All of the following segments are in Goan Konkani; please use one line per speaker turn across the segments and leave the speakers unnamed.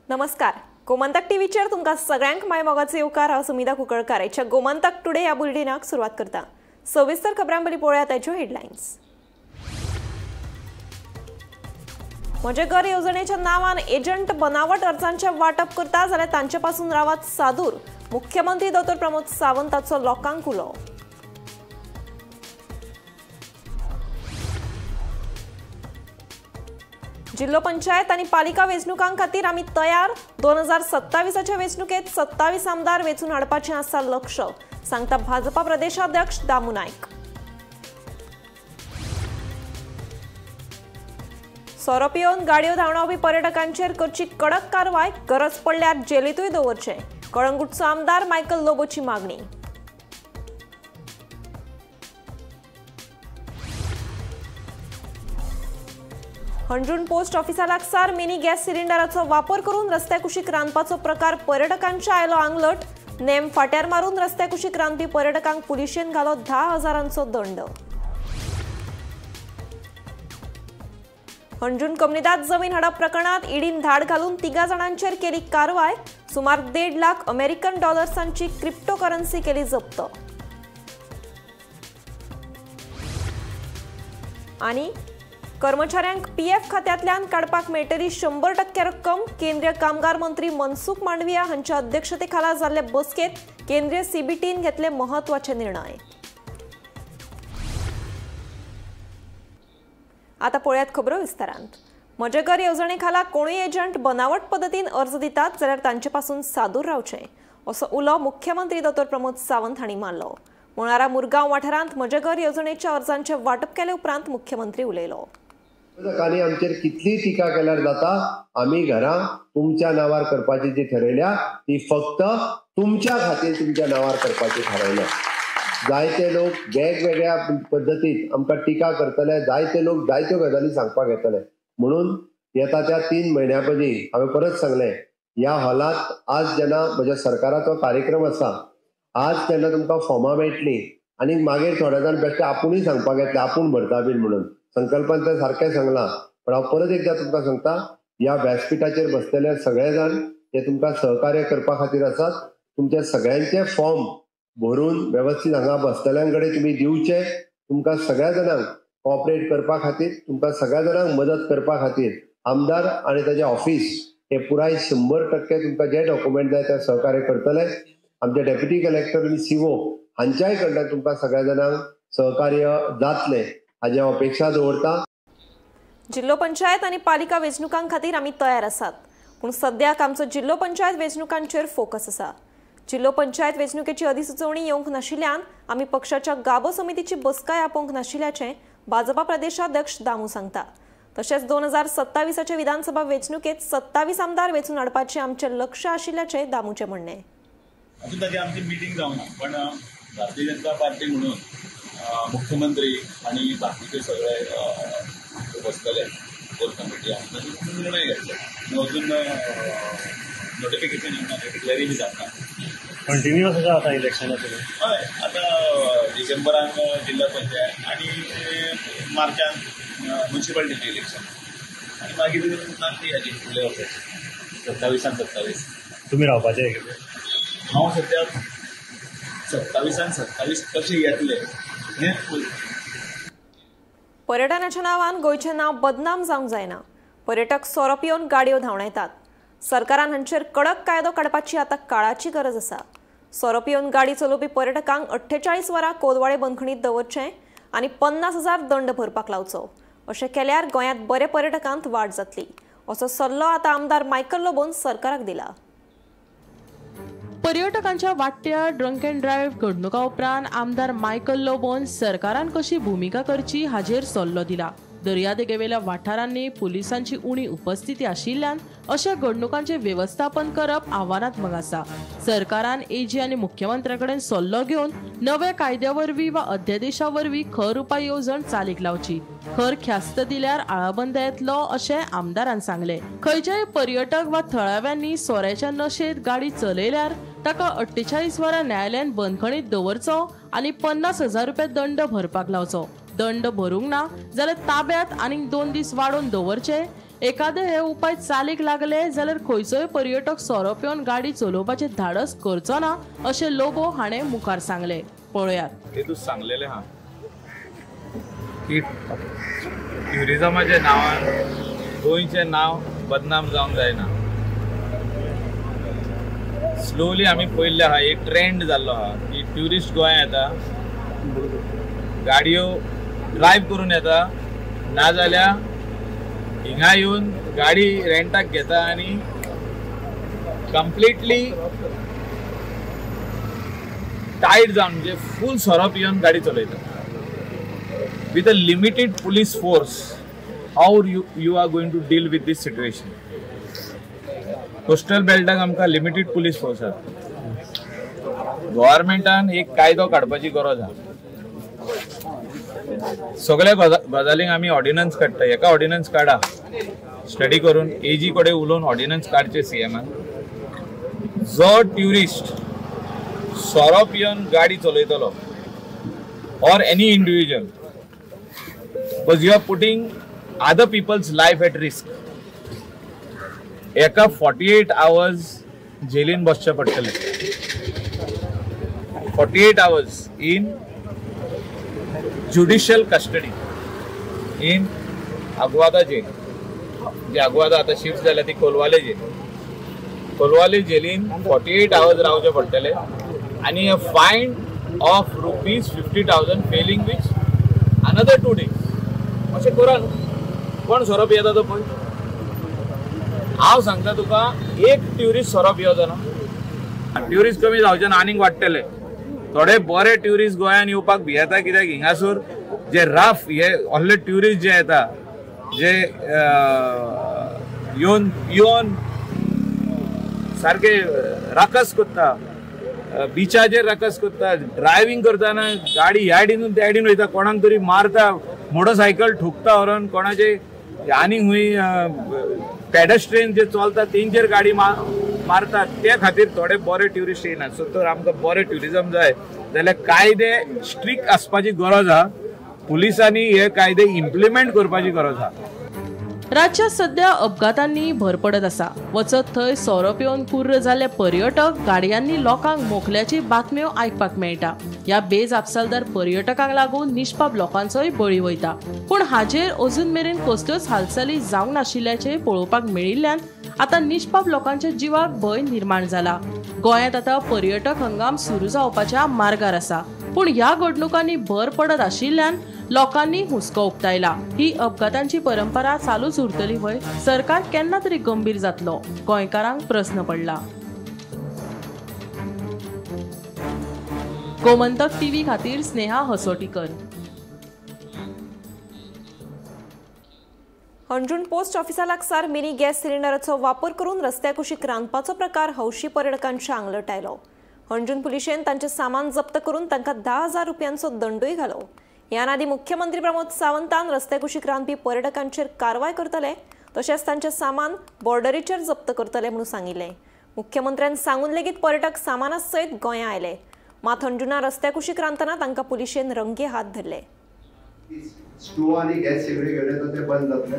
नमस्कार, गोमंतक टीव्हीचेर तुमकां सगळ्यांक मायमोगाचो येवकार. हांव सुमिता कुंकळकार. आयच्या गोमंतक टुडे ह्या बुलेटिनाक सुरवात करता. सविस्तर खबरां पयलीं पळोवया ताच्यो हेडलायन्स. म्हजें घर येवजणेच्या नांवान एजंट बनावट अर्जांचें वांटप करता जाल्यार तांचे पासून रावात सादूर, मुख्यमंत्री डॉ प्रमोद सावंताचो लोकांक उलो. जिल्हो पंचायत आनी पालिका वेंचणुकां खातीर आमी तयार. 2027च्या वेंचणुकेत 27 आमदार वेंचून हाडपाचें आसा लक्ष, सांगता भाजपा प्रदेशाध्यक्ष दामू नायक. सोरो पिवन गाडयो धांवडावपी पर्यटकांचेर करची कडक कारवाय, गरज पडल्यार जेलींतूय दवरचें, कळंगूटचो आमदार मायकल लोबोची मागणी. हणजूण पोस्ट ऑफिसा लागसार मिनी गॅस सिलिंडराचो वापर करून रस्त्या कुशीक रांदपाचो प्रकार पर्यटकांच्या आयलो आंगलट. नेम फाट्यार मारून रस्त्या कुशीक रांदपी पर्यटकांक पुलिशेन घालो 10,000 दंड. हणजूण कमनिदाद जमीन हडप प्रकरणात ईडीन धाड घालून 3 जाणांचेर केली कारवाय. सुमार 1.5 लाख अमेरिकन डॉलर्सांची क्रिप्टोकरन्सी केली जप्त. आनी कर्मचाऱ्यांक पीएफ खात्यांतल्यान काडपाक मेळटली 100% रक्कम, केंद्रीय कामगार मंत्री मनसुख मांडविया हांच्या अध्यक्षतेखाला जाल्ले बसकेत केंद्रीय सीबीटीन घेतले महत्वाचे निर्णय. आता पळयात खबरो विस्तारांत. म्हजें घर येवजणे खाला कोणूय एजंट बनावट पद्दतीन अर्ज दितात जाल्यार तांचे पासून सादूर रावचें, असो उलो मुख्यमंत्री डॉ प्रमोद सावंत हांणी मारलो. मुळारा मुरगांव वाठारांत म्हजें घर येवजणेच्या अर्जांचें वांटप केले उपरांत मुख्यमंत्री उलयलो.
विरोधकांनी आमचेर कितली टिका केल्यार जाता, आमी घरां तुमच्या नांवार करपाची जी ठरयल्या ती फक्त तुमच्या खातीर तुमच्या नांवार करपाची ठरयल्या. जायते लोक वेगवेगळ्या पद्दतीत आमकां टिका करतले, जायते लोक जायत्यो गजाली सांगपाक येतले. म्हणून येता त्या 3 म्हयन्या पयलीं हांवें परत सांगलें, ह्या हॉलांत आज जेन्ना म्हज्या सरकाराचो कार्यक्रम आसा, आज तेन्ना तुमकां फॉर्मां मेळटलीं आनी मागीर थोड्या जाण बेश्टे आपुणूय सांगपाक येतले आपूण भरता बीन म्हणून. संकल्पान तर सारकें सांगलां, पण हांव परत एकदां तुमकां सांगता, ह्या व्यासपिठाचेर बसलेले सगळे जाण हे तुमकां सहकार्य करपा खातीर आसात. तुमच्या सगळ्यांचे फॉर्म भरून वेवस्थीत हांगा बसलेल्यां कडेन तुमी दिवचे. तुमकां सगळ्या जाणांक कॉपरेट करपा खातीर, तुमकां सगळ्या जाणांक मदत करपा खातीर आमदार आनी ताजें ऑफिस हे पुराय 100% तुमकां जे डॉक्युमेंट जाय ते सहकार्य करतले. आमचे डेप्युटी कलेक्टर आनी सीओ हांच्याय कडल्यान तुमकां सगळ्या जाणांक सहकार्य जातलें हाजी हांव अपेक्षा दवरता.
जिल्हो पंचायत आनी पालिका वेंचणुकां खातीर आमी तयार आसात, पूण सद्याक आमचो जिल्हो पंचायत वेंचणुकांचेर फोकस आसा. जिल्हो पंचायत वेंचणुकेची अधिसुचोवणी येवंक नाशिल्ल्यान आमी पक्षाच्या गाबो समितीची बसकाय आपोवंक नाशिल्ल्याचें भाजपा प्रदेशाध्यक्ष दामू सांगता. तशेंच 2027च्या विधानसभा वेंचणुकेत 27 आमदार वेंचून हाडपाचें आमचें लक्ष आशिल्ल्याचें दामूचें म्हणणें.
अजून ताची आमची मिटींग जावना, पण भारतीय जनता पार्टी म्हणून मुख्यमंत्री आनी बाकीचे सगळे बसतले कोर कमिटी, आमी निर्णय घेतले. अजून नोटिफिकेशन येवना, डिक्लेअरय बी जावना.
कंटिन्युअस आसा आतां इलेक्शनां?
हय, आतां डिसेंबरान जिल्हा पंचायत आनी मार्चान म्युनिसिपालिटीचें इलेक्शन आनी मागीर नाती हाजी फुडल्या वर्साची 27 27.
तुमी रावपाचें?
हांव सद्या 27 27 कशे येतले हें.
पर्यटनाच्या नांवान गोंयचें नांव बदनाम जावंक जायना. पर्यटक सोरो पिवन गाडयो धांवडायतात. सरकारान हांचेर कडक कायदो काडपाची आतां काळाची गरज आसा. सोरो पिवन गाडी चलोवपी पर्यटकांक 48 वरां कोलवाळे बंदखणीत दवरचें आनी 50,000 दंड भरपाक लावचो. अशें केल्यार गोंयांत बरे पर्यटकांत वाड जातली, असो सल्लो आतां आमदार मायकल लोबोन सरकाराक दिला.
पर्यटकांच्या वाडट्या ड्रंक अँड ड्रायव्ह घडणुका उपरांत आमदार मायकल लोबोन सरकारान कशी भुमिका करची हाजेर सल्लो दिला. दर्यादेगेवेल्या वाठारांनी पुलिसांची उणी उपस्थिती आशिल्ल्यान अशा घडणुकांचे वेवस्थापन करप आव्हानात्मक आसा. सरकारान एजी आनी मुख्यमंत्र्या कडेन सल्लो घेवन नव्या कायद्या वरवीं वा अध्यादेशा वरवीं खर उपाय येवजण चालीक लावची. खर ख्यास्त दिल्यार आळाबंद येतलो अशें आमदारान सांगलें. खंयच्याय पर्यटक वा थळाव्यांनी सोऱ्याच्या नशेंत गाडी चलयल्यार ताका 48 वरां न्यायालयान बंदखणीत दवरचो आनी 50,000 रुपया दंड भरपाक लावचो. दंड भरूंक ना जाल्यार ताब्यात आनीक 2 दीस वाडोवन दवरचे. एखादे हे उपाय चालीक लागले जाल्यार खंयचोय पर्यटक सोरो पिवन गाडी चलोवपाचें धाडस करचो ना अशें लोबो हाणें मुखार सांगलें. पळयात.
ते तूं सांगलेलें आहा की ट्युरिजमाच्या नांवान गोंयचें नांव बदनाम जावंक जायना. स्लोली आमी पळयल्लें आहा, एक ट्रेंड जाल्लो आहा की ट्युरिस्ट गोंया येता, गाडयो ड्रायव्ह करून येता, नाजाल्यार हिंगा येवन गाडी रेंटाक घेता आनी कंप्लिटली टायट जावन म्हणजे फूल सोरो पिवन गाडी चलयता. With a limited police force, how you are going to deal with this situation? Coastal बेल्टाक आमकां लिमिटेड पुलीस फोर्स आसा. गव्हर्मेंटान एक कायदो काडपाची गरज आसा. सगळ्या गजालींक आमी ऑर्डिनन्स काडटा, एका ऑर्डिनन्स काडा, स्टडी करून एजी कडेन उलोवन ऑर्डिनन्स काडचे सीएमान. जो ट्युरिस्ट सोरो पिवन गाडी चलयतलो or any individual, because you are putting other people's life at risk, एका 48 आवर्स जेलीन बसचें पडटलें. 48 hours in judicial custody in Aguada jail. जी आगवादा आतां शिफ्ट जाल्या ती कोलवाले जेल. कोलवाले जेलीन 48 आवर्स रावचें पडटलें आनी a fine of ₹50,000 failing which another 2 days. अशें करा न्हू, कोण सोरो पियेता तो पळय. हांव सांगता तुका, एक ट्युरिस्ट सोरो पिवचो ना. ट्युरिस्ट कमी जावचे ना, आनीक वाडटले. थोडे बरे ट्युरिस्ट गोंयान येवपाक भियेता, कित्याक हिंगासर जे रफ हे व्हडले ट्युरिस्ट जे येता, जे येवन पिवन सारके राकस करता, बिचाचेर राकस करता, ड्रायव्हींग करतना गाडी ह्या सायडीन त्या सायडीन वयता, कोणाक तरी मारता, मोटरसायकल ठोकता व्हरून कोणाचे, आनीक खंय पेडेस्ट्रियन जे चलता तेंचेर गाडी मारतात. त्या खातीर थोडे बरे ट्युरिस्ट येयना. सो तर आमकां बरें ट्युरिजम जाय जाल्यार कायदे स्ट्रिक्ट आसपाची गरज आहा. पुलिसांनी हे कायदे इम्प्लिमेंट करपाची गरज आहा.
राज्यात सध्या अपघातांनी भर पडत आसा. वचत थंय सोरो पिवन कुर्र जाल्ले पर्यटक गाडयांनी लोकांक मोखल्याची बातम्यो आयकपाक मेळटा. ह्या बेजापसालदार पर्यटकांक लागून निष्पाप लोकांचोय बळी वयता. पूण हाजेर अजून मेरेन कसल्योच हालचाली जावंक नाशिल्ल्याचें पळोवपाक मेळिल्ल्यान आतां निष्पाप लोकांच्या जिवाक भंय निर्माण जाला. गोंयांत आतां पर्यटक हंगाम सुरू जावपाच्या मार्गार आसा. पूण ह्या घडणुकांनी भर पडत आशिल्ल्यान लोकांनी हुस्को उक्तायला. ही अपघातांची परंपरा चालूच उरतली व्हय? सरकार केन्ना तरी गंभीर जातलो? गोंयकारांक प्रस्न पडला. गोमंतक टीव्ही खातीर स्नेहा हसोटीकर.
हणजूण पोस्ट ऑफिसा लागसार मिनी गॅस सिलिंडराचो वापर करून रस्त्या कुशीक रांदपाचो प्रकार हौशी पर्यटकांच्या आंगलट आयलो. हणजूण पुलिशेन तांचें सामान जप्त करून तांकां 10,000 रुपयांचो दंडूय घालो. ह्यान आदी मुख्यमंत्री प्रमोद सावंतान रस्त्या कुशीक रांदपी पर्यटकांचेर कारवाय करतले तशेंच तांचें सामान बॉर्डरीचेर जप्त करतले म्हणून सांगिल्लें. मुख्यमंत्र्यान सांगून लेगीत पर्यटक सामाना सयत गोंया आयले. मात हणजुणा रस्त्या कुशीक रांदतना तांकां पुलिशेन रंगे हात धरले.
स्टोव आनी गॅस शेगडी घेवन येता ते बंद जातले.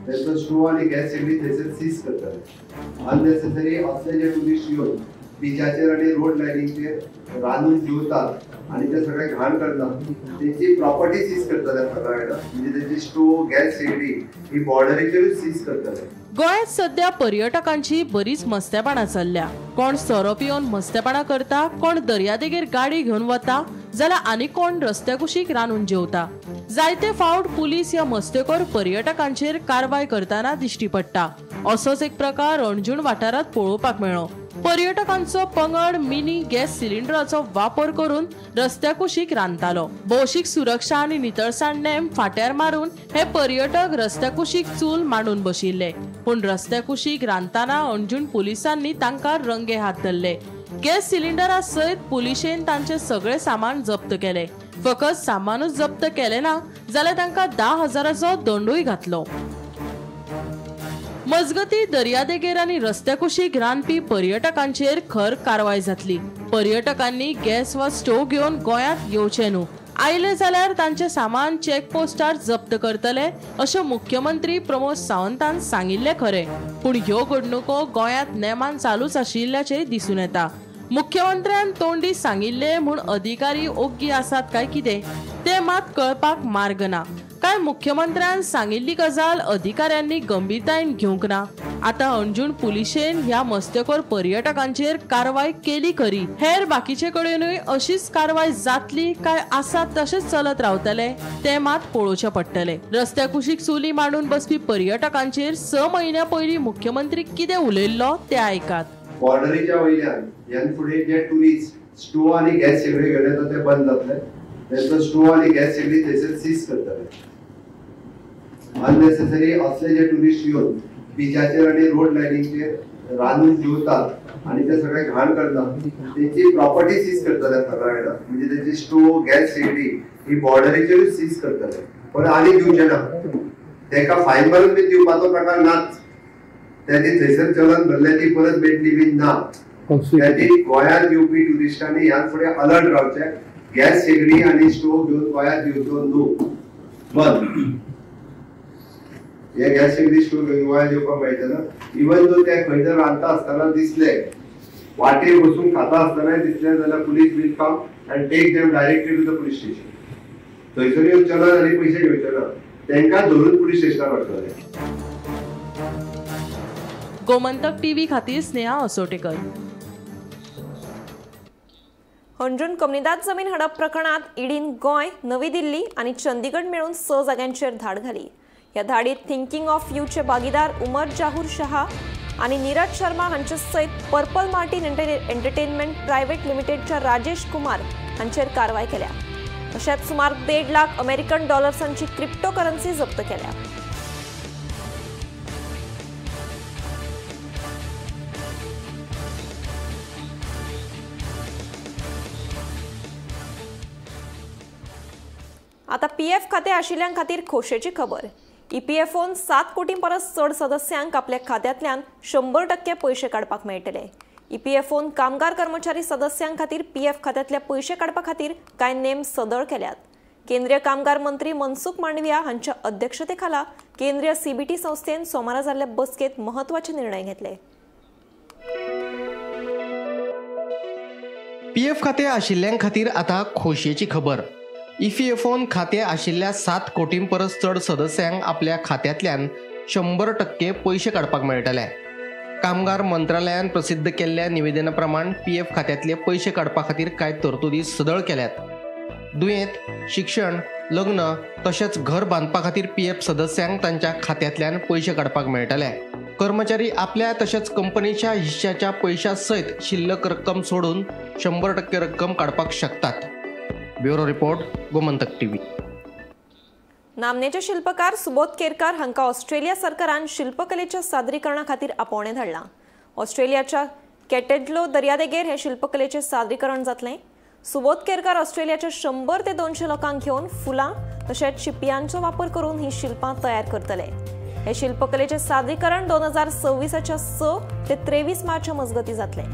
तांचो स्टोव आनी गॅस शेगडी थंयसर सीज करतले. अननेसेसरी असले जे टुरिस्ट येवन बिचाचेर आनी रोड लायनीचेर रांदून जेवतात आनी ते सगळे घाण करतात, तेंची प्रॉपर्टी सीज करतले सगळ्या, म्हणजे तेंची स्टोव गॅस शेगडी ही बॉर्डरीचेरूच सीज करतले.
गोंयांत सध्या पर्यटकांची बरीच मस्तेपणां चल्ल्या. कोण सोरो पिवन मस्तेपणां करता, कोण दर्यादेगेर गाडी घेवन वता, जाल्यार आनी कोण रस्त्या कुशीक रांदून जेवता. जायते फावट पुलीस ह्या मस्तेखोर पर्यटकांचेर कारवाय करतना दिश्टी पडटा. असोच एक प्रकार हणजूण वाठारांत पळोवपाक मेळ्ळो. पर्यटकांचो पंगड मिनी गॅस सिलिंडराचो वापर करून रस्त्या कुशीक रांदतालो. भौशीक सुरक्षा आनी नितळसाण नेम फाट्यार मारून हे पर्यटक रस्त्या कुशीक चूल मांडून बशिल्ले. पूण रस्त्या कुशीक रांदतना हणजूण पुलिसांनी तांकां रंगे हात धरले. गॅस सिलिंडरा सयत पुलिशेन तांचे सगळे सामान जप्त केले. फकत सामानूच जप्त केले ना जाल्यार तांकां 10,000चो दंडूय घातलो. मजगती दर्यादेगेर आनी रस्त्या कुशीक रांदपी पर्यटकांचेर खर कारवाय जातली. पर्यटकांनी गॅस वा स्टोव घेवन गोंयांत येवचें न्हू. आयले जाल्यार तांचे सामान चेकपोस्टार जप्त करतले अशें मुख्यमंत्री प्रमोद सावंतान सांगिल्लें खरें, पूण ह्यो घडणुको गोंयांत नेमान चालूच आशिल्ल्याचें दिसून येता. मुख्यमंत्र्यान तोंडी सांगिल्लें म्हूण अधिकारी ओग्गी आसात काय कितें तें मात कळपाक मार्ग ना. काय मुख्यमंत्र्यान सांगिल्ली गजाल अधिकाऱ्यांनी गंभीरतायेन घेवंक ना. आतां अंजूण पुलिशेन ह्या मस्तेखोर पर्यटकांचेर कारवाय केली खरी, हेर बाकीचे कडेनूय अशीच कारवाय जातली काय आसा तशेंच चलत रावतले तें मात पळोवचें पडटलें. रस्त्या कुशीक चुली मांडून बसपी पर्यटकांचेर 6 म्हयन्या पयलीं मुख्यमंत्री कितें उलयल्लो तें आयकात.
बॉर्डरीच्या वयल्यान ह्यान फुडें जे टुरिस्ट स्टोव आनी गॅस शेगडी घेवन येता ते बंद जातले. तांचो स्टोव आनी गॅस शेगडी थंयसर सीज करतले. अननेसेसरी असले जे टुरिस्ट येवन बिचाचेर आनी रोड लायनीचेर रांदून जेवतात आनी ते सगळे घाण करतात तेंची प्रॉपर्टी सीज करतले सगळ्या, म्हणजे तेंची स्टोव गॅस शेगडी ही बॉर्डरीचेरूच सीज करतले. पण आनी दिवचे ना, तेका फायन मारून बी दिवपाचो प्रकार नाच. त्यांनी थंयसर चलन भरले ती परत मेळटली बी ना. त्यांनी गोंयांत येवपी ट्युरिस्टांनी ह्यान फुडें अलर्ट रावचें. गॅस शेगडी आनी स्टोव घेवन गोंयांत येवचो न्हू, बंद. हे गॅस शेगडी स्टोव घेवन गोंयांत येवपाक मेळचें ना. इवन दो ते खंय जर रांदता आसतना दिसले, वाटेर बसून खाता आसतनाय दिसले जाल्यार police will come and take them directly to the police station. थंयसर येवन चलन आनी पयशे घेवचे ना, तांकां धरून पुलीस स्टेशनार व्हरतले.
गोमंतक टीव्ही खातीर स्नेहा असोटेकर.
हणजूण कमनिदाद जमीन हडप प्रकरणात ईडीन गोंय, नवी दिल्ली आनी चंदीगड मेळून 6 जाग्यांचेर धाड घाली. ह्या धाडीत थिंकिंग ऑफ यूचे भागीदार उमर जाहूर शहा आनी नीरज शर्मा हांचे सयत पर्पल मार्टिन एंटरटेनमेंट प्रायव्हेट लिमिटेडच्या राजेश कुमार हांचेर कारवाय केल्या. तशेंच सुमार 1.5 लाख अमेरिकन डॉलर्सांची क्रिप्टो करन्सी जप्त केल्या. आता पीएफ खाते आशिल्ल्यां खातीर खोशेची खबर. ईपीएफओन 7 कोटी परस चड सदस्यांक आपल्या खात्यांतल्यान 100% पयशे काडपाक मेळटले. ईपीएफओन कामगार कर्मचारी सदस्यां खातीर पीएफ खात्यांतले पयशे काडपा खातीर कांय नेम सदळ केल्यात. केंद्रीय कामगार मंत्री मनसुख मांडविया हांच्या अध्यक्षतेखाला केंद्रीय सीबीटी संस्थेन सोमारा जाल्ले बसकेत महत्वाचे निर्णय घेतले.
पीएफ खाते आशिल्ल्यां खातीर आता खोशयेची खबर. ईपीएफओन खाते आशिल्ल्या 7 कोटीं परस चड सदस्यांक आपल्या खात्यांतल्यान 100% पयशे काडपाक मेळटले. कामगार मंत्रालयान प्रसिद्ध केल्ल्या निवेदना प्रमाण पीएफ खात्यांतले पयशे काडपा खातीर कांय तरतुदी सदळ केल्यात. दुयेंत, शिक्षण, लग्न तशेंच घर बांदपा खातीर पीएफ सदस्यांक तांच्या खात्यांतल्यान पयशे काडपाक मेळटले. कर्मचारी आपल्या तशेंच कंपनीच्या हिश्श्याच्या पयशा सयत शिल्लक रक्कम सोडून 100% रक्कम काडपाक शकतात. Bureau report, Gomantak TV.
नामनेचे शिल्पकार सुबोध केरकार हांकां ऑस्ट्रेलिया सरकारान शिल्पकलेच्या सादरीकरणा खातीर आपोवणें धाडलां. ऑस्ट्रेलियाच्या कॅटेडलो दर्यादेगेर हें शिल्पकलेचें सादरीकरण जातलें. सुबोध केरकार ऑस्ट्रेलियाच्या 100 ते 200 लोकांक घेवन फुलां तशेंच शिंपयांचो वापर करून ही शिल्पां तयार करतले. हें शिल्पकलेचें सादरीकरण 2026च्या 6 ते 23 मार्चा मजगतीं जातलें.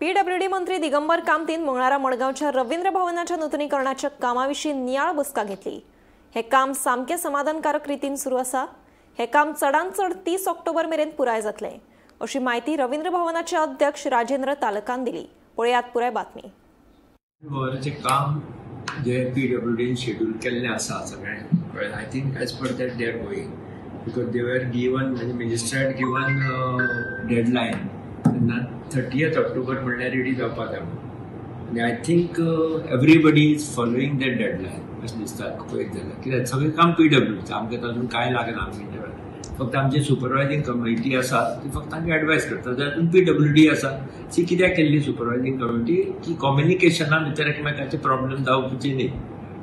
पीडब्ल्यूडी मंत्री दिगंबर कामतीन मंगळारा मडगांवच्या रवींद्र भवनाच्या नूतनीकरणाच्या कामाविशीं नियाळ बसका घेतली. हे काम सामकें समाधानकारक रितीन सुरू आसा. हे काम चडांत चड 30 ऑक्टोबर मेरेन पुराय जातलें अशी म्हायती रवींद्र भवनाचे अध्यक्ष राजेंद्र तालकान दिली. पळयात पुराय बातमी.
भवनाचें काम जे पीडब्ल्यूडीन शेड्यूल केल्लें आसा सगळें, I think as per that they are going because they were given, म्हणजे मिनिस्टर हॅड गिवन डेडलायन तेन्ना 30 ऑक्टोबर म्हणल्यार रेडी जावपा जाय म्हणून. आनी I think everybody is following that deadline अशें दिसता पळयत जाल्यार, कित्याक सगळें काम पीडब्ल्यूडीचें, आमकां तातूंत कांय लागना. आमच्या वेळार फक्त आमची सुपरवायझींग कमिटी आसा ती फक्त आमकां एडवायस करता. तातूंत पीडब्ल्यूडी आसा ती कित्याक केल्ली सुपरवायझींग कमिटी की कम्युनिकेशना भितर एकमेकाचे प्रॉब्लम जावपाचे न्ही.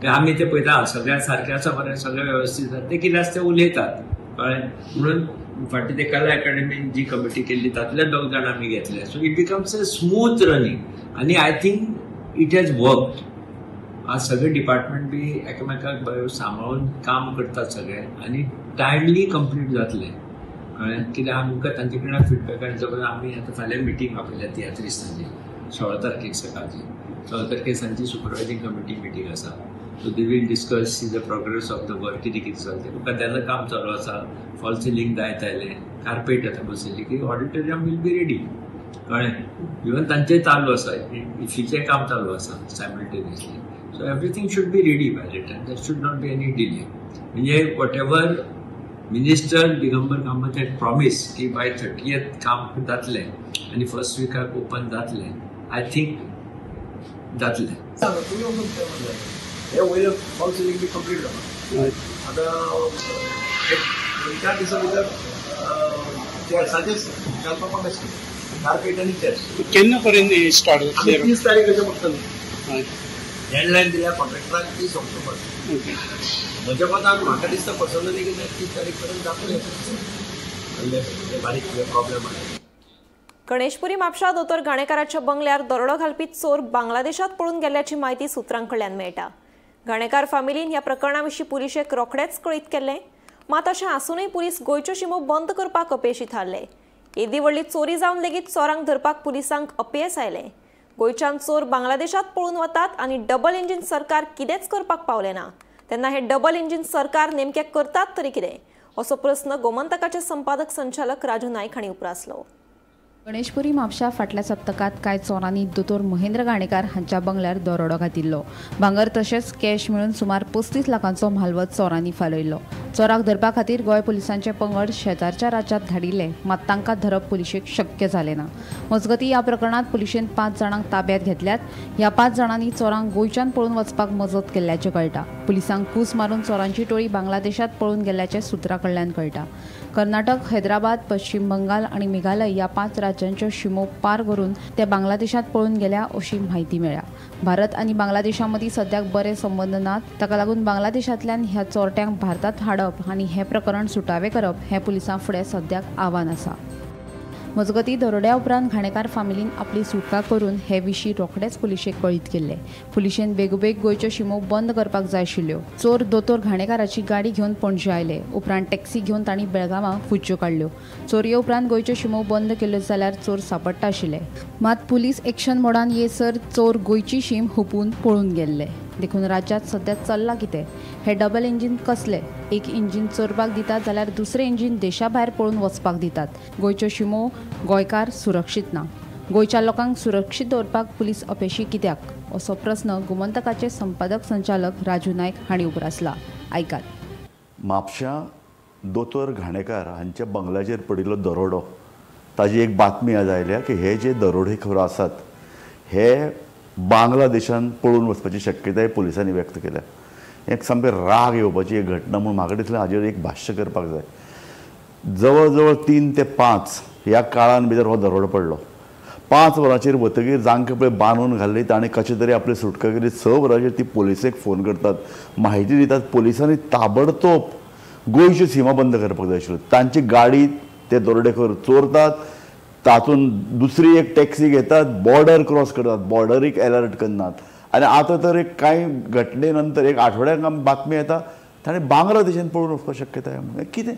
आमी ते पळयता सगळ्या सारकें आसा बरें, सगळें वेवस्थीत आसा, ते कितें आसा ते उलयतात, कळ्ळें. म्हणून फाटीं ते कला एकाडमीन जी कमिटी केल्ली तातूंतले 2 जाण आमी घेतले. So it becomes a smooth running आनी I think It has worked. आज सगळे डिपार्टमेंट बी एकामेकाक बरें सांबाळून काम करतात सगळे आनी टायमली कंप्लीट जातलें. कळ्ळें? कित्याक आमकां तांचे कडल्यान फिडबॅक आनी सपोज आमी आतां फाल्यां मिटींग आपयल्या तियात्रिस्तांची 16 तारखेक सकाळची 16 तारखेक सांजची सुपरवायझींग कमिटी मिटींग आसा. So they will discuss the progress of the work, कितें कितें चलता. कदेलां काम चालू आसा, फॉल सिलींग जायत आयलें, कार्पेट आतां बसयली की ऑडिटोरियम will be ready. कळ्ळें? इवन तांचें चालू आसा, इफीचें काम चालू आसा simultaneously. So everything should be ready by the time, there should not be any delay. म्हणजे whatever minister Digambar Kamat had promise की बाय 30th काम जातलें आनी फर्स्ट विकाक ओपन जातलें, I think जातलें.
हे वयलें फॉल सिलींग बी कंप्लीट जाला. आतां एक 2-4 दिसां भितर चेर्साचेच घालपाक आसता, कार्पेट आनी चेर्स.
केन्ना पर्यंत स्टार्ट जातलें?
30 तारीख अशें बघतलें. डेडलायन दिल्या कॉन्ट्रॅक्टराक 30 ऑक्टोबर. म्हज्या मतान म्हाका दिसता पर्सनली की 30 तारीख पर्यंत जातलें अशें. बारीक प्रॉब्लेम आसा.
गणेशपुरी म्हापशा दोतोर घाणेकाराच्या बंगल्यार दरोडो घालपी चोर बांगलादेशात पळून गेल्ल्याची म्हायती सुत्रांकडल्यान मेळटा. घाणेकार फामिलीन ह्या प्रकरणा विशीं पुलिशेक रोखडेच कळीत केल्लें. मात अशें आसूनय पुलीस गोंयच्यो शिमो बंद करपाक अपेशी थारले. येदी व्हडली चोरी जावन लेगीत चोरांक धरपाक पुलिसांक अपेस आयलें. गोंयच्यान चोर बांगलादेशात पळून वतात आनी डबल इंजिन सरकार कितेंच करपाक पावलें ना. तेन्ना हे डबल इंजिन सरकार नेमकें करतात तरी कितें, असो प्रस्न गोमंतकाचे संपादक संचालक राजू नायक हांणी उप्रासलो.
गणेशपुरी म्हापशा फाटल्या सप्तकांत कांय चोरांनी दोतोर महेंद्र घाणेकार हांच्या बंगल्यार दरोडो घातिल्लो. भांगर तशेंच कॅश मेळून सुमार 35 लाखांचो म्हालवज चोरांनी फालयल्लो. चोराक धरपा खातीर गोंय पुलिसांचे पंगड शेजारच्या राज्यांत धाडिल्ले, मात तांकां धरप पुलिशेक शक्य जालें ना. मजगतीं ह्या प्रकरणांत पुलिशेन 5 जाणांक ताब्यांत घेतल्यात. ह्या 5 जाणांनी चोरांक गोंयच्यान पळून वचपाक मजत केल्ल्याचें कळटा. पुलिसांक कूस मारून चोरांची टोळी बांगलादेशांत पळून गेल्ल्याचें सुत्रां कडल्यान कळटा. कर्नाटक, हैदराबाद, पश्चिम बंगाल आनी मेघालय ह्या 5 राज्यांच्यो शिमो पार करून ते बांगलादेशांत पळून गेल्या अशी म्हायती मेळ्ळ्या. भारत आनी बांगलादेशा मदीं सद्याक बरे संबंद नात, ताका लागून बांगलादेशांतल्यान ह्या चोरट्यांक भारतांत हाडप आनी हें प्रकरण सुटावें करप हें पुलिसां फुडें सद्याक आव्हान आसा. मजगतीं दरोड्या उपरांत घाणेकार फामिलीन आपली सुटका करून हे विशीं रोखडेच पुलिशेक कळीत केल्लें. पुलिशेन बेगोबेग गोंयच्यो शिमो बंद करपाक जाय आशिल्ल्यो. चोर दोतोर घाणेकाराची गाडी घेवन पणजे आयले, उपरांत टॅक्सी घेवन तांणी बेळगांवां फुज्ज्यो काडल्यो. चोरये उपरांत गोंयच्यो शिमो बंद केल्यो जाल्यार चोर सापडटा आशिल्ले, मात पुलीस एक्शन मोडान येसर चोर गोंयची शीम हुपून पळून गेल्ले. देखून राज्यांत सद्या चल्लां कितें? हे डबल इंजीन कसले? एक इंजीन चोरपाक दितात जाल्यार दुसरें इंजीन देशा भायर पळून वचपाक दितात. गोंयच्यो शिमो गोंयकार सुरक्षीत ना. गोंयच्या लोकांक सुरक्षीत दवरपाक पुलीस अपेशी कित्याक, असो प्रस्न गोमंतकाचे संपादक संचालक राजू नायक हांणी उप्रासला. आयकात.
म्हापशां दोतोर घाणेकार हांच्या बंगल्याचेर पडिल्लो दरोडो, ताजी एक बातमी आज आयल्या की हे जे दरोडेखोर आसात हे बांगलादेशान पळून वचपाची शक्यताय पुलिसांनी व्यक्त केल्या. एक सामकें राग येवपाची एक घटना म्हूण म्हाका दिसलें हाजेर एक भाश्य करपाक जाय. जवळ जवळ 3 ते 5 ह्या काळान भितर हो दरोडो पडलो. 5 वरांचेर वतगीर जांकां पळय बांदून घाल्ली ताणें कशें तरी आपली सुटका केली. 6 वरांचेर ती पुलिसेक फोन करतात, म्हायती दितात. पुलिसांनी ताबडतोब गोंयच्यो सीमा बंद करपाक जाय आशिल्ल्यो. तांची गाडी ते दरोडेखोर चोरतात, तातूंत दुसरी एक टॅक्सी घेतात, बॉर्डर क्रॉस करतात, बॉर्डरीक एलर्ट करनात. आनी आतां तर एक कांय घटने नंतर एक आठवड्याक आमी बातमी येता ताणें बांगलादेशान पळून वचपाक शक्यताय. कितें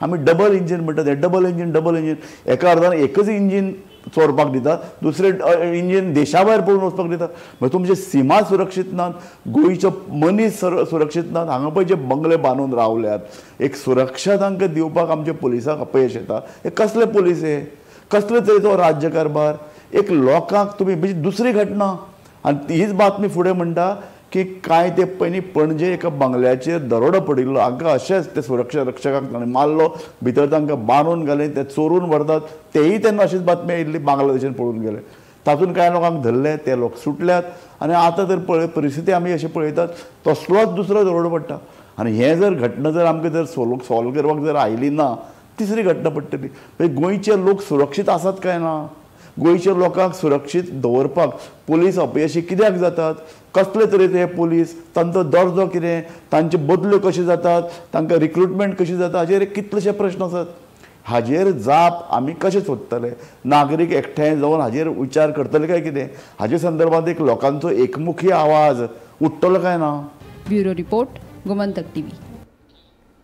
आमी डबल इंजीन म्हणटात, हें डबल इंजीन डबल इंजीन एका अर्दान एकच इंजीन चोरपाक दितात, दुसरें इंजीन देशा भायर पळून वचपाक दितात. म्हणजे तुमचे सीमा सुरक्षीत नात, गोंयचो मनीस सुरक्षीत नात. हांगा पळय जे बंगले बांदून रावल्यात, एक सुरक्षा तांकां दिवपाक आमच्या पुलिसांक अपयश येता. हे कसले पुलीस, हे कसले तरेचो राज्य कारभार? एक लोकांक तुमी म्हणजे दुसरी घटना. आनी हीच बातमी फुडें म्हणटा की कांय ते पयलीं पणजे एका बंगल्याचेर दरोडो पडिल्लो, हांकां अशेंच ते सुरक्षा रक्षकांक ताणें मारलो, भितर तांकां बांदून घाले, ते चोरून व्हरतात. तेय तेन्ना अशीच बातमी आयिल्ली, बांगलादेशान पळून गेले. तातूंत कांय लोकांक धरले, ते लोक सुटल्यात. आनी आतां तर पळय परिस्थिती आमी अशी पळयतात, तसलोच दुसरो दरोडो पडटा. आनी हें जर घटना जर आमकां जर सॉल्व करपाक जर आयली ना, तिसरी घटना पडटली. म्हणजे गोंयचे लोक सुरक्षीत आसात काय ना? गोंयच्या लोकांक सुरक्षीत दवरपाक पुलीस अपयशी कित्याक जातात? कसले तरेचे हे पुलीस, तांचो दर्जो कितें, तांचे बदल्यो कश्यो जातात, तांकां रिक्रुटमेंट कशी जाता, हाचेर कितलेशे प्रश्न आसात. हाजेर जाप आमी कशें सोदतले? नागरीक एकठांय जावन हाजेर विचार करतले काय कितें? हाजे संदर्भात एक लोकांचो एकमुखी आवाज उठ्ठलो काय ना?
Bureau report, Gomantak TV.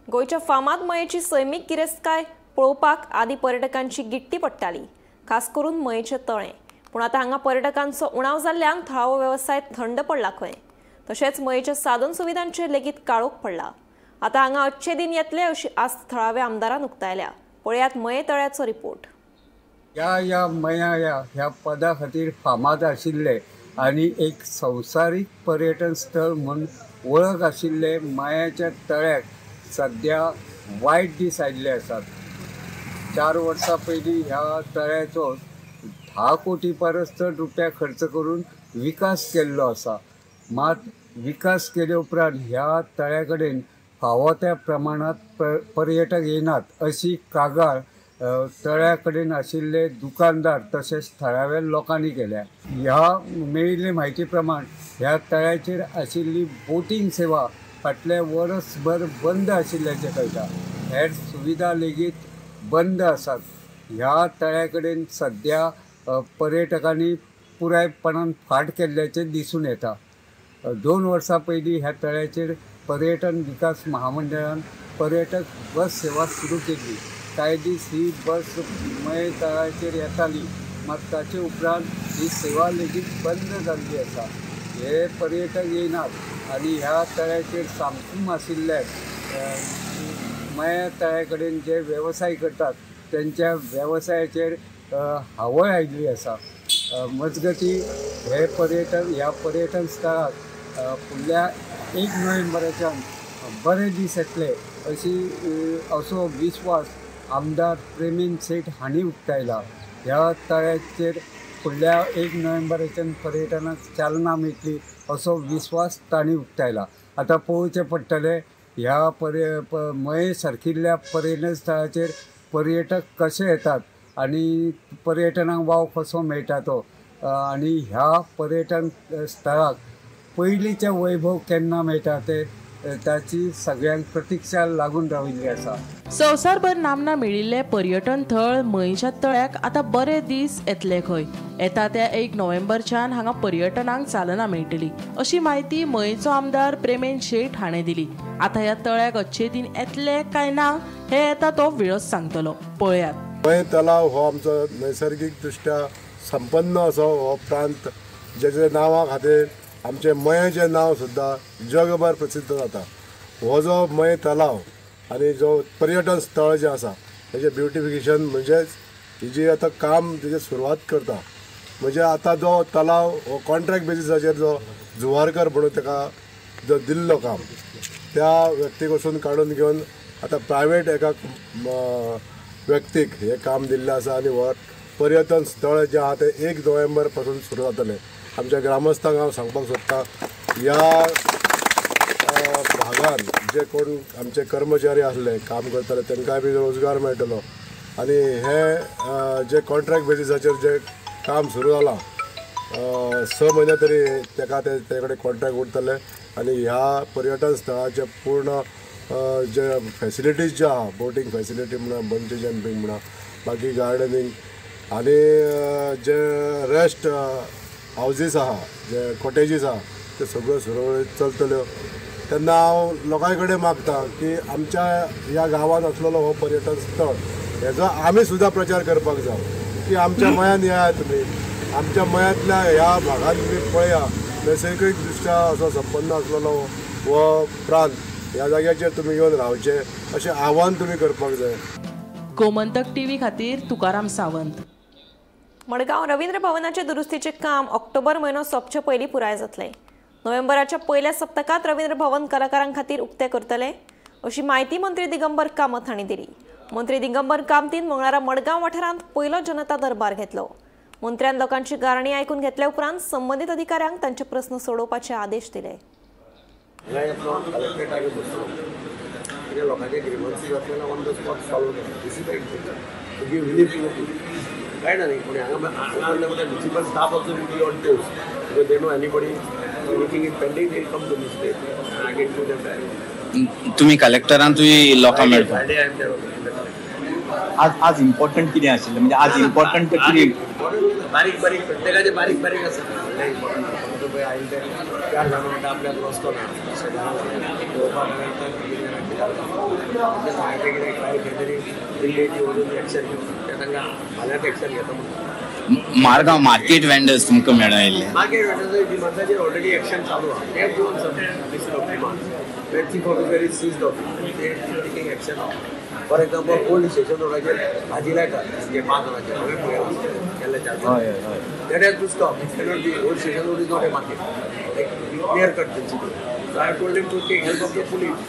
गोंयच्या फामाद मयेची सैमीक गिरेस्तकाय पळोवपाक आदी पर्यटकांची गिट्टी पडटाली, खास करून मयेचें तळें. पूण आतां हांगा पर्यटकांचो उणाव जाल्ल्यान थळावो वेवसाय थंड पडला खंय. तशेंच मयेच्या साधन सुविधांचेर लेगीत काळोख पडला. आतां हांगा अच्छे दिन येतले अशी आस्त थळाव्या आमदारान उक्तायल्या. पळयात मये तळ्याचो रिपोर्ट.
ह्या या मया या ह्या पदा खातीर फामाद आशिल्ले आनी एक संवसारीक पर्यटन स्थळ म्हूण वळख आशिल्ले मयाच्या तळ्याक सद्या वायट दीस आयिल्ले आसात. 4 वर्सां पयलीं ह्या तळ्याचो 10 कोटी परस चड रुपया खर्च करून विकास केल्लो आसा. मात विकास केले उपरांत ह्या तळ्या कडेन फावो त्या प्रमाणांत पर्यटक येनात अशी कागाळ तळ्या कडेन आशिल्ले दुकानदार तशेंच थळाव्या लोकांनी केल्या. ह्या मेळिल्ले म्हायती प्रमाण ह्या तळ्याचेर आशिल्ली बोटींग सेवा फाटल्या वर्सभर बंद आशिल्ल्याचें कळटा. हेर सुविधा लेगीत बंद आसात. ह्या तळ्या कडेन सद्या पर्यटकांनी पुरायपणान फाट केल्ल्याचें दिसून येता. 2 वर्सां पयलीं ह्या तळ्याचेर पर्यटन विकास महामंडळान पर्यटक बस सेवा सुरू केली. कांय दीस ही बस मये तळ्याचेर येताली, मात ताचे उपरांत ही सेवा लेगीत बंद जाल्ली आसा. हे पर्यटक येनात आनी ह्या तळ्याचेर सामसूम आशिल्ल्यान मये तळ्या कडेन जे वेवसाय करतात त्यांच्या वेवसायाचेर हावळ आयिल्ली आसा. मजगती हे पर्यटन ह्या पर्यटन स्थळाक फुडल्या 1 नोव्हेंबराच्यान बरे दीस येतले अशी असो विश्वास आमदार प्रेमेंद शेट हांणी उक्तायला. ह्या तळ्याचेर फुडल्या 1 नोव्हेंबराच्यान पर्यटनाक चालना मेळटली असो विश्वास तांणी उक्तायला. आतां पळोवचें पडटलें ह्या मये सारकिल्ल्या पर्यटन स्थळाचेर पर्यटक कशे येतात आनी पर्यटनाक वाव कसो मेळटा तो, आनी ह्या पर्यटन स्थळाक पयलींचें वैभव केन्ना मेळटा ते ताची सगळ्यांक प्रतिक्षा लागून राविल्ली आसा.
संवसारभर नामना मेळिल्लें पर्यटन थळ मयेच्या तळ्याक आतां बरे दीस येतले खंय. येता त्या 1 नोव्हेंबरच्यान हांगा पर्यटनाक चालना मेळटली अशी म्हायती मयेचो आमदार प्रेमेंद शेट हाणें दिली. आतां ह्या तळ्याक अच्छे दिन येतले काय ना हे येता तो वेळच सांगतलो. पळयात.
मये तलाव हो आमचो नैसर्गीक दृष्ट्या संपन्न असो हो प्रांत, जेच्या नांवा खातीर आमचें मयेचें नांव सुद्दां जगभर प्रसिद्ध जाता. हो जो मये तलाव आनी जो पर्यटन स्थळ जें आसा तेजें ब्युटिफिकेशन म्हणजेच ही जी आतां काम तेजें सुरवात करता, म्हणजे आतां जो तलाव हो कॉन्ट्रॅक्ट बेजिसाचेर जो जुवारकर म्हणून ताका जो दिल्लो काम त्या व्यक्ती कडसून काडून घेवन आतां प्रायवेट एका व्यक्तीक हें काम दिल्लें आसा आनी हो पर्यटन स्थळ जें आहा तें 1 नोव्हेंबर पासून सुरू जातलें. आमच्या ग्रामस्थांक हांव सांगपाक सोदतां, ह्या भागान जे कोण आमचे कर्मचारी आसले काम करताले तांकांय बी रोजगार मेळटलो आनी हे जे कॉन्ट्रॅक्ट बेजिसाचेर जे काम सुरू जालां 6 म्हयने तरी ताका ते कडेन कॉन्ट्रॅक्ट उरतले आनी ह्या पर्यटन स्थळाचें पूर्ण जे फॅसिलिटीज जे आहा, बोटींग फॅसिलिटी म्हणा, बंजी जंपींग म्हणा, बाकी गार्डनींग आनी जे रेस्ट हावजीस आहा, जे कॉटेजीस आहा ते सगळ्यो सुरळीत चलतल्यो. तेन्ना हांव लोकां कडेन मागता की आमच्या ह्या गांवांत आसलेलो हो पर्यटन स्थळ हेजो आमी सुद्दां प्रचार करपाक जाय की आमच्या मयांत येया तुमी, आमच्या मयांतल्या ह्या भागान तुमी पळया, नैसर्गीक दृश्ट्या असो संपन्न आसलेलो हो प्रांत, ह्या जाग्याचेर तुमी येवन रावचे अशें आव्हान तुमी करपाक जाय.
गोमंतक टीव्ही खातीर तुकाराम सावंत.
मडगांव रवींद्र भवनाचे दुरुस्तीचे काम ऑक्टोबर म्हयनो सोंपचे पयलीं पुराय जातलें. नोव्हेंबराच्या पयल्या सप्तकांत रवींद्र भवन कलाकारां खातीर उक्तें करतले अशी म्हायती मंत्री दिगंबर कामत हांणी दिली. मंत्री दिगंबर कामतीन मंगळारा मडगांव वाठारांत पयलो जनता दरबार घेतलो. मंत्र्यान लोकांची गारणी आयकून घेतल्या उपरांत संबंदीत अधिकाऱ्यांक तांचे प्रस्न सोडोवपाचे आदेश दिले.
काय ना न्ही पूण हांगा हांगा municipal staff also will be on toes because they know anybody anything is pending they come to me state I can do them directly.
तुमी कलेक्टरान तुमी लोकांक मेळपा
Friday I am there also.
आज आज इम्पॉर्टंट कितें आशिल्लें, म्हणजे आज इम्पॉर्टंट कितें?
बारीक बारीक प्रत्येकाचे बारीक बारीक आसा. व्हडलें इम्पॉर्टंट पळय आयले ते 4 जाणां म्हणटा आपल्याक रस्तो ना, अशें पळोवपाक सांगलें कितें काय खंय तरी दिल्लीची वचून एक्शन घेवन ते तांकां फाल्यांच एक्शन घेता म्हणटा.
मारगांव मार्केट वेंडर्स तुमकां मेळिल्ले?
मार्केट वेंडर्स डिमांडाचेर ऑलरेडी एक्शन चालू आसा. They have given some list of demands where chief officer is seized office, they are taking action. For example old station रोडाचेर भाजी लायतात जे 5 जाणांचेर हांवें पळयलां केल्ले 4 that has to stop. It cannot be. Old station road is not a market, like clear cut principle. So I have told him to take help of the police.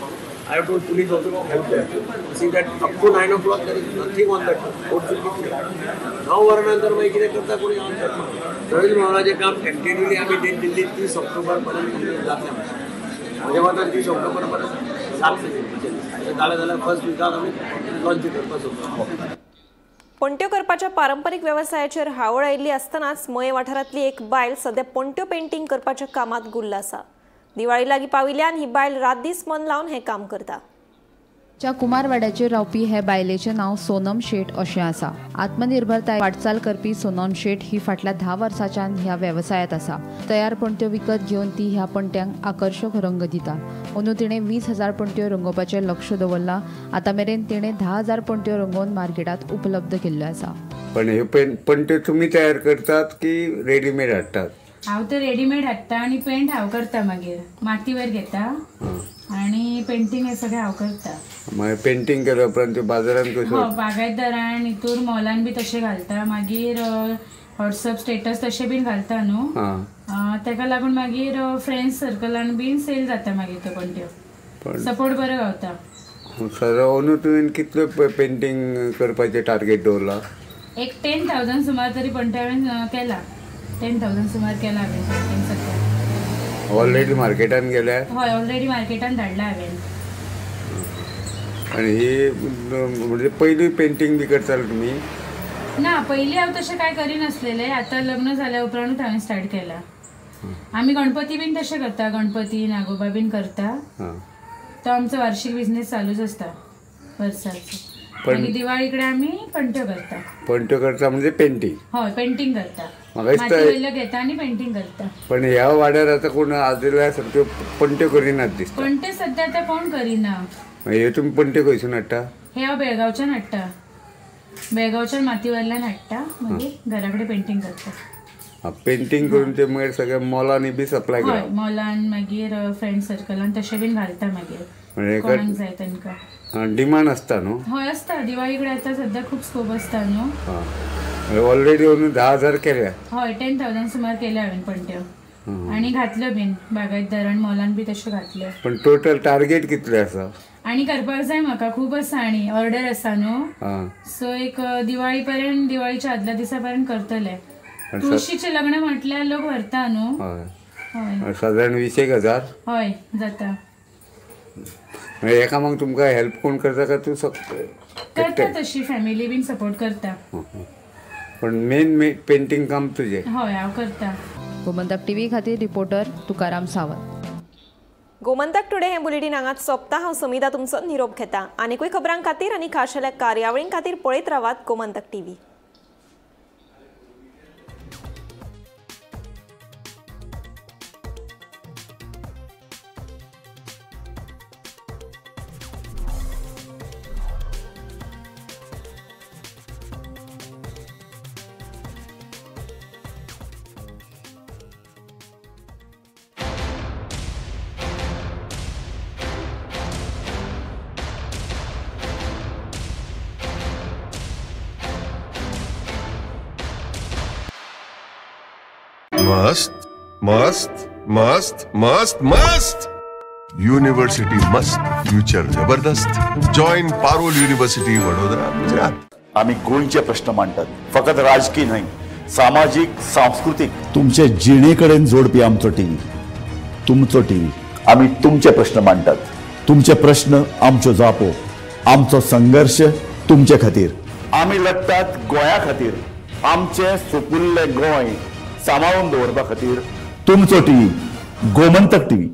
I have told police also to help them. See that up to 9 o'clock there is nothing on that road should be clear. 9 वरां नंतर मागीर कितें करता कोणी on that. Ravindra भवनाचें काम कंटिन्युअली आमी दिल्ली 30 ऑक्टोबर पर्यंत कंप्लीट जातलें. म्हज्या मतान 30 ऑक्टोबर पर्यंत जातलें. जालें जाल्यार फर्स्ट विकाक आमी लॉन्च करपाक सोदता.
पणट्यो करपाच्या पारंपरीक वेवसायाचेर हावळ आयिल्ली आसतनाच मये वाठारांतली एक बायल सध्या पणट्यो पेंटींग करपाच्या कामात गुल्ल आसा. दिवाळी लागीं पाविल्ल्यान ही बायल रात दीस मन लावन हें काम करता.
च्या कुमारवाड्याचेर रावपी हे बायलेचें नांव सोनम शेट अशें आसा. आत्मनिर्भरताय वाटचाल करपी सोनम शेट ही फाटल्या 10 वर्सांच्यान ह्या वेवसायांत आसा. तयार पणट्यो विकत घेवन ती ह्या पणट्यांक आकर्शक रंग दिता. अंदू तिणें 20,000 पणट्यो रंगोवपाचें लक्ष दवरलां. आतां मेरेन तिणें 10,000 पणट्यो रंगोवन मार्केटांत उपलब्ध केल्ल्यो आसा.
पण ह्यो पणट्यो तुमी तयार करतात की रेडीमेड हाडटात?
हांव तर रेडीमेड हाडटा आनी पेंट हांव करता. मागीर मातीवर घेता आनी पेंटींग हे सगळें हांव करता.
मागीर पेंटींग केल्या उपरांत बाजारान कशें?
हो, बागायतदारान हितूर मॉलान बी तशें घालता. मागीर व्हॉट्सअप स्टेटस तशें बीन घालता न्हू, तेका लागून मागीर फ्रेंड्स सर्कलान बीन सेल जाता. मागीर त्यो पणट्यो सपोर्ट बरो गावता.
सर अंदू तुवें कितल्यो पेंटींग करपाचें टार्गेट दवरला?
एक 10,000 सुमार तरी पणट्यो हांवें केला. 10,000 सुमार केला हांवें पेंटींग सद्या.
ऑलरेडी मार्केटान गेल्या?
हय, ऑलरेडी मार्केटान धाडला हांवें.
आनी ही म्हणजे पयली पेंटींग बी करताले तुमी?
ना, पयलीं हांव तशें कांय करिनासलेलें. आतां लग्न जाल्या उपरांतूच हांवें स्टार्ट केलां. आमी गणपती बीन तशें करता, गणपती नागोबा बीन करता. तो आमचो वार्षिक बिझनेस चालूच आसता वर्साचो. मागीर दिवाळी कडेन आमी पणट्यो करता.
पणट्यो करता म्हणजे पेंटींग?
हय, पेंटींग करता. माती वयल्यो घेता आनी पेंटींग करता.
पण ह्या वाड्यार आतां कोण आदल्या सारक्यो पणट्यो करिनात दिसता.
पणट्यो सद्या आतां कोण करिना.
हे तुमी पणट्यो खंयसून हाडटा?
हे हांव बेळगांवच्यान हाडटा. बेळगांवच्यान माती वयल्यान हाडटा, मागीर घरा कडेन पेंटींग करता.
पेंटींग करून ते मागीर सगळ्या मॉलांनी बी सप्लाय करता?
हय, मॉलान मागीर फ्रेंड सर्कलान तशें बीन घालता. मागीर कोणाक जाय तांकां
डिमांड आसता न्हू?
हय आसता. दिवाळी कडेन आतां सद्या खूब स्कोप आसता न्हू.
ऑलरेडी अंदू 10,000 केल्या?
हय, 10,000 सुमार केल्या हांवें पणट्यो आनी घातल्यो बीन बागायतदारान मॉलान बी तश्यो घातल्यो.
पण टोटल टार्गेट कितले आसा?
आनी करपाक जाय म्हाका, खूब आसा आनी ऑर्डर आसा न्हू. सो एक दिवाळी पर्यंत, दिवाळीच्या आदल्या दिसा पर्यंत करतले. तुळशीचें लग्न म्हटल्यार लोक व्हरता न्हू.
हय, सादारण 20,000?
हय जाता.
एका मग तुमकां हेल्प कोण करता काय तूं
करता? तशी फॅमिली बीन सपोर्ट करता,
पण मेन पेंटींग काम तुजें?
हय, हांव करता.
गोमंतक टीव्ही खातीर रिपोर्टर तुकाराम सावंत.
गोमंतक टुडे हें बुलेटीन हांगाच सोंपता. हांव समिता तुमचो निरोप घेता. आनीकूय खबरां खातीर आनी खाशेल्या कार्यावळीं खातीर पळयत रावात गोमंतक टीव्ही.
मस्त मस्त मस्त मस्त मस्त युनिवर्सिटी मस्त, फ्युचर जबरदस्त. Join Parul university Vadodara, Gujarat.
आमी गोंयचे प्रश्न मांडटात, फकत राजकीय न्हय, सामाजीक, सांस्कृतीक, तुमचे जिणे कडेन जोडपी आमचो टीव्ही, तुमचो टीव्ही. आमी तुमचे प्रश्न मांडटात, तुमचे प्रश्न आमच्यो जापो, आमचो संघर्श तुमचे खातीर. आमी लढटात गोंया खातीर, आमचें सुपुल्लें गोंय सांबाळून दवरपा खातीर. तुमचो टीव्ही, गोमंतक टीव्ही.